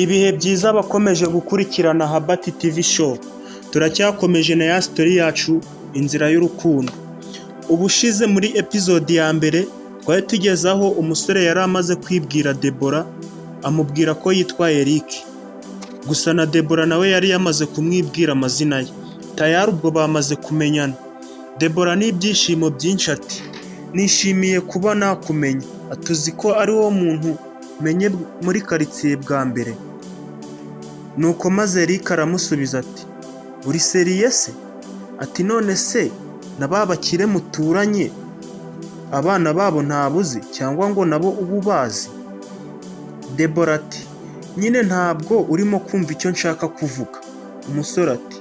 Ibihe byiza abakomeje gukurikirana Habati TV Show. Turacyakomeje na ya story yacu, Inzira y'Urukundo. Ubushize muri episode ya mbere twari tugeze aho umusore yari amaze kwibwira Debora, amubwira ko yitwa Eric. Gusa na Debora nawe yari yamaze kumwibwira amazina ye. Tayari ubwo bamaze kumenyana. Debora n'ibyishimo byinshi ati: "Nishimiye kuba nakumenya." Ati: "Uzi ko ari wo muntu menye muri karitsiye bwa mbere?" Nuko maze Eric aramusubiza ati: "Uri sérieux se?" Ati: "None se na ba bakire muturanye abana babo ntabuzi, cyangwa ngo nabo uba ubazi?" Debora ati: "Nyine ntabwo urimo kumva icyo nshaka kuvuga." Umusore ati: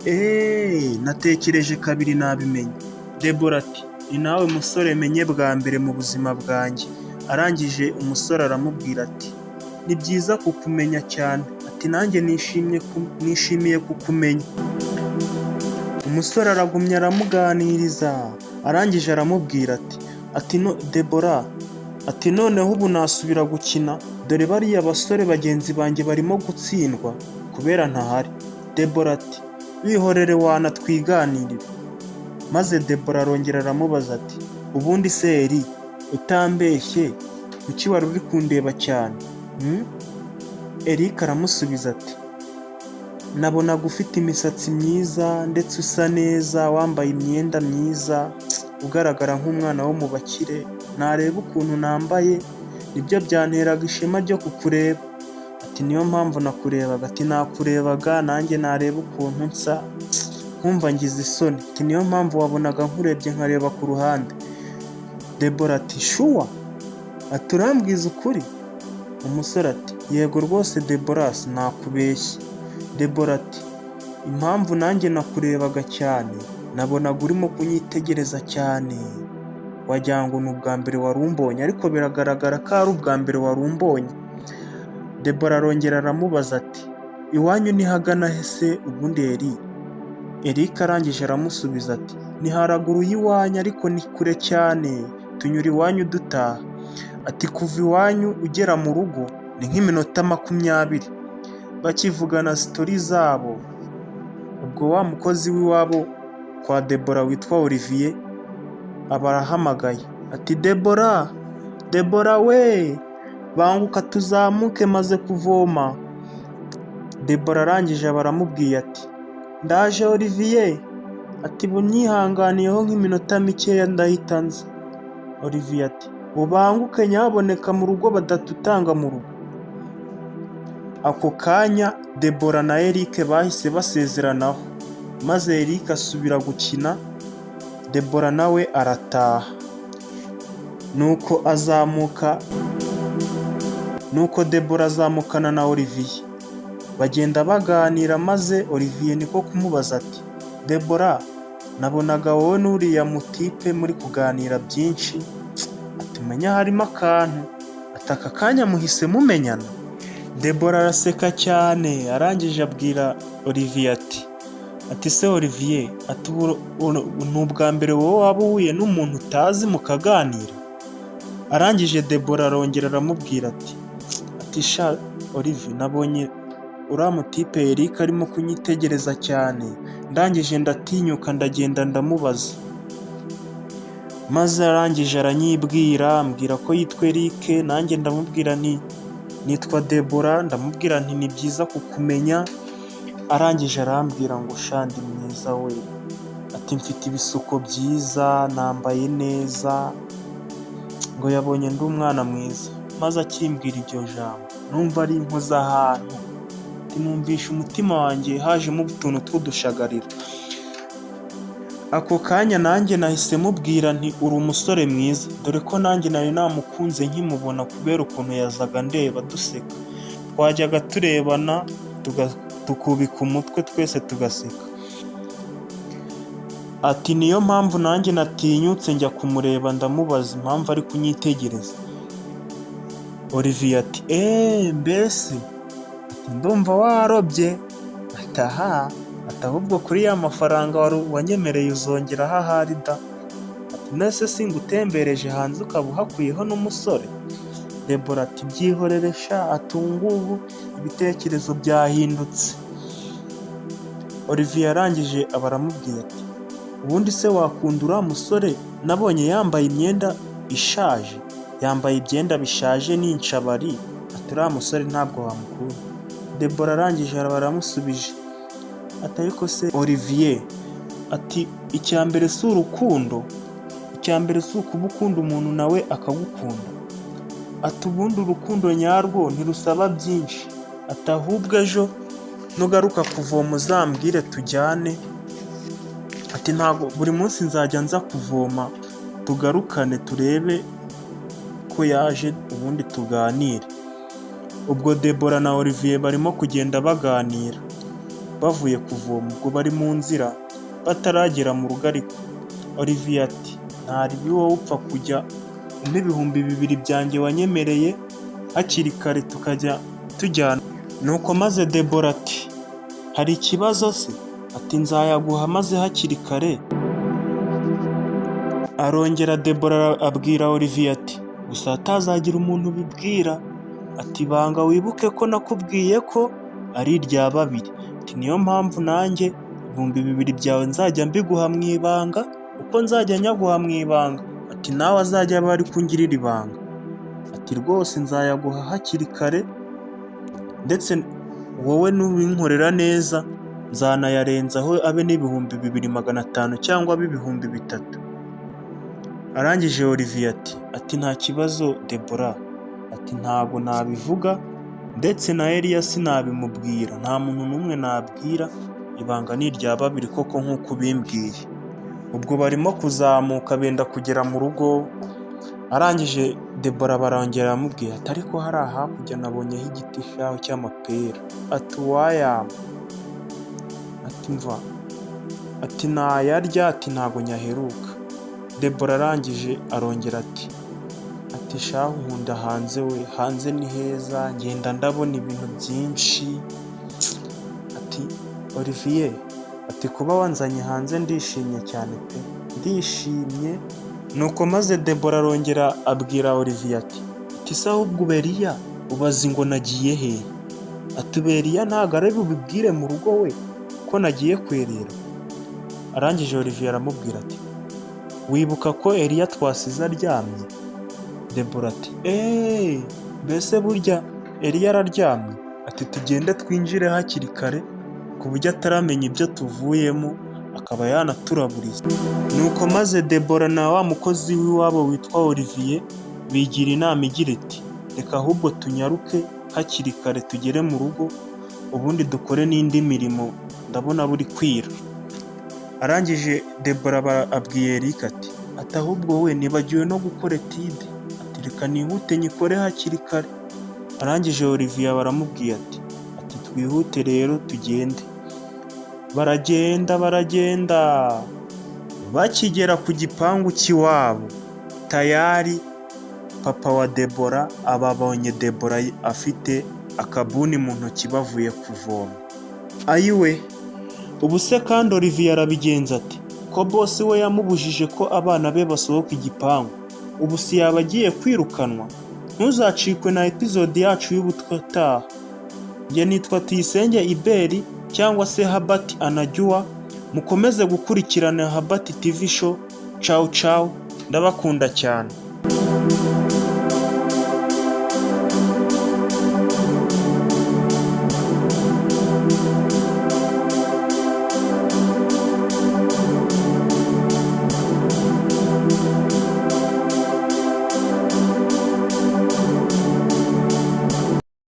"Eee, natekereje kabiri nabimenye." Debora ati: "Ni nawe musore menye bwa mbere mu buzima bwanjye." Arangije umusore aramubwira ati: "Ni byiza kukumenya cyane." Ati: "Nanjye nishimiye kukumenya." Umusore aragumya aramuganiriza, arangije aramubwira ati: "No Debora," ati: "noneho ubu nasubira gukina, dore bariya basore bagenzi banjye barimo gutsindwa kubera ntahari." Debora ati: "Bihorere wana, twiganirire." Maze Debora arongera aramubaza ati: "Ubundi se Eri, utambeshye, kuki wari uri kundeba cyane, hmm?" Eric aramusubiza ati: "Nabonaga ufite imisatsi myiza ndetse usa neza, wambaye imyenda myiza, ugaragara nk'umwana wo mu bakire, nareba ukuntu nambaye, nibyo byanteraga ishema ryo kukureba." Ati: "Niyo mpamvu nakurebaga." Ati: "Nakurebaga nanjye nareba ukuntu nsa nkumva ngize isoni." Ati: "Niyo mpamvu wabonaga nkurebye nkareba ku ruhande." Debora ati: "Sure?" Ati: "Urambwiza ukuri?" Umusore ati: "Yego rwose Debora, sinakubeshya." Debora ati: "Impamvu nanjye nakurebaga cyane, nabonaga urimo kunyitegereza cyane, wagira ngo ni ubwa mbere wari umbonye, ariko biragaragara ko ari ubwa mbere wari umbonye." Debora arongera aramubaza ati: "Iwanyu ni hagana he se ubundi, Eri?" Eric arangije aramusubiza ati: "Ni haraguru y'iwanyu, ariko ni kure cyane, tunyura iwanyu dutaha." Ati: "Kuva iwanyu ugera mu rugo ni nk'iminota 20." Bakivugana story zabo, ubwo wa mukozi w'iwabo kwa Debora witwa Olivier aba arahamagaye ati: "Debora, Debora we, banguka tuzamuke, maze kuvoma." Debora arangije aba aramubwiye ati: "Ndaje Olivier." Ati: "Bunyihanganiyeho nk'iminota mikeya ndahita nza." Olivier ati: "Ubanguke nyaboneka, mu rugo badatutanga mu rugo." Ako kanya Debora na Eric bahise basezeranaho, maze Eric asubira gukina, Debora nawe arataha. Nuko azamuka, nuko Debora azamukana na Olivier, bagenda baganira, maze Olivier niko kumubaza ati: "Debora, nabonaga wowe n'uriya mutipe muri kuganira byinshi," ati: "menya harimo akantu," ati: "aka kanya muhise mumenyana?" Debora araseka cyane, arangije abwira Olivier ati: "Se Olivier," ati: "ni ubwa mbere wowe waba uhuye n'umuntu utazi mukaganira?" Arangije Debora arongera aramubwira ati: "Sha Olivier, nabonye uriya mutipe Eric arimo kunyitegereza cyane, ndangije ndatinyuka ndagenda ndamubaza, maze arangije aranyibwira, ambwira ko yitwa Eric, nanjye ndamubwira nti nitwa Debora, ndamubwira nti ni byiza kukumenya. Arangije arambwira ngo sha ndi mwiza we," ati: "mfite ibisuko byiza, nambaye neza," ngo yabonye ndi umwana mwiza. Maze akimbwira iryo jambo numva rinkoze ahantu, numvishe umutima wanjye hajemo utuntu tw'udushagarira. Ako kanya nanjye nahise mubwira nti uri umusore mwiza, dore ko nanjye nari namukunze nkimubona kubera ukuntu yazaga ndeba duseka, twajyaga turebana tukubika umutwe twese tugaseka." Ati: "Niyo mpamvu nanjye natinyutse njya kumureba ndamubaza impamvu ari kunyitegereza." Olivier ati: "Eee, mbese," ati: "ndumva warobye." Ati: "Aha," ati: "ahubwo kuri ya mafaranga wanyemereye uzongeraho ahari da." Ati: "Nese singutembereje hanze ukaba uhakuyeho n'umusore?" Debora ati: "Byihorere sha," ati: "Ubu ibitekerezo byahindutse." Olivier arangije aba aramubwiye ati: "Ubundi se wakunda uriya musore nabonye yambaye imyenda ishaje, yambaye ibyenda bishaje n'inshabari?" Ati: "Uriya musore ntabwo wamukunda." Debora arangije araba aramusubije ati: "Ariko se Olivier," ati, "icya mbere si urukundo, icya mbere si ukuba ukunda umuntu nawe akagukunda?" Ati: "Ubundi urukundo nyarwo ntirusaba byinshi." Ati: "Ahubwo ejo nugaruka kuvoma uzambwire tujyane." Ati: "Ntabwo buri munsi nzajya nza kuvoma, tugarukane turebe ko yaje, ubundi tuganire." Ubwo Debora na Olivier barimo kugenda baganira bavuye kuvoma, ubwo bari mu nzira bataragera mu rugo. Ariko Olivier ati: "Ntaribi, wowe upfa kujya umpa 2000 byanjye wanyemereye hakiri kare, tukajya tujyana." Nuko maze Debora ati: "Hari ikibazo se?" Ati: "Nzayaguha maze hakiri kare." Arongera Debora abwira Olivier ati: "Gusa hatazagira umuntu ubibwira," ati: "Ibanga wibuke ko nakubwiye ko ari irya babiri." Ati: "Niyo mpamvu nanjye 2000 byawe nzajya mbiguha mu ibanga, uko nzajya nyaguha mu ibanga," ati, "nawe azajya aba ari kungirira ibanga." Ati: "Rwose nzayaguha hakiri kare, ndetse wowe nubinkorera neza nzanayarenzaho abe n'2500 cyangwa abe 3000." Arangije Olivier ati: "Nta kibazo Debora," ati: "Ntago nabivuga, ndetse na Eliya sinabimubwira, nta muntu n'umwe nabwira, ibanga ni irya babiri koko nk'uko ubimbwiye." Ubwo barimo kuzamuka benda kugera mu rugo, arangije Debora barongera aramubwira ati: "Ariko hariya hakurya nabonyeho igiti shaho cy'amapera," ati: "Uwayampa," ati: "Mva," ati: "Nayarya," ati: "Ntago nyaheruka." Debora arangije arongera ati: "Shahu nkunda hanze we, hanze ni heza, ngenda ndabona ibintu byinshi." Ati: "Olivier," ati: "Kuba wanzanye hanze ndishimye cyane pe, ndishimye." Nuko maze Debora arongera abwira Olivier ati: "Se ahubwo Uberiya ubazi ngo nagiye hehe?" Ati: "Uberiya ntabwo ari bubibwire mu rugo we ko nagiye kwerera." Arangije Olivier aramubwira ati: "Wibuka ko Eliya twasize aryamye?" Debora ati: "Eee, mbese burya Eliya araryamye?" Ati: "Tugende twinjire hakiri kare ku buryo ataramenya ibyo tuvuyemo, akaba yanaturaburiza." Nuko maze Debora na wa mukozi w'iwabo witwa Olivier bigira inama igira iti: "Reka ahubwo tunyaruke hakiri kare tugere mu rugo, ubundi dukore n'indi mirimo, ndabona buri kwira." Arangije Debora abwiye Eric ati: "Ahubwo we nibagiwe no gukora étude," ati: "Reka nihute nyikore hakiri kare." Arangije Olivier baramubwiye ati: "Twihute rero tugende." Baragenda, baragenda, bakigera ku gipangu cy'iwabo, tayari papa wa Debora ababonye Debora afite akabuni mu ntoki bavuye kuvoma. Ayiwe, ubu se kandi Olivier arabigenza ati ko boss we yamubujije ko abana be basohoka igipangu? Ubu si yaba agiye kwirukanwa? Ntuzacikwe na episode yacu y'ubutaha. Njye nitwa Tuyisenge Iberi cyangwa se Habati Anajyuwa. Mukomeze gukurikirana Habati TV Show. Cawu cawu, ndabakunda cyane.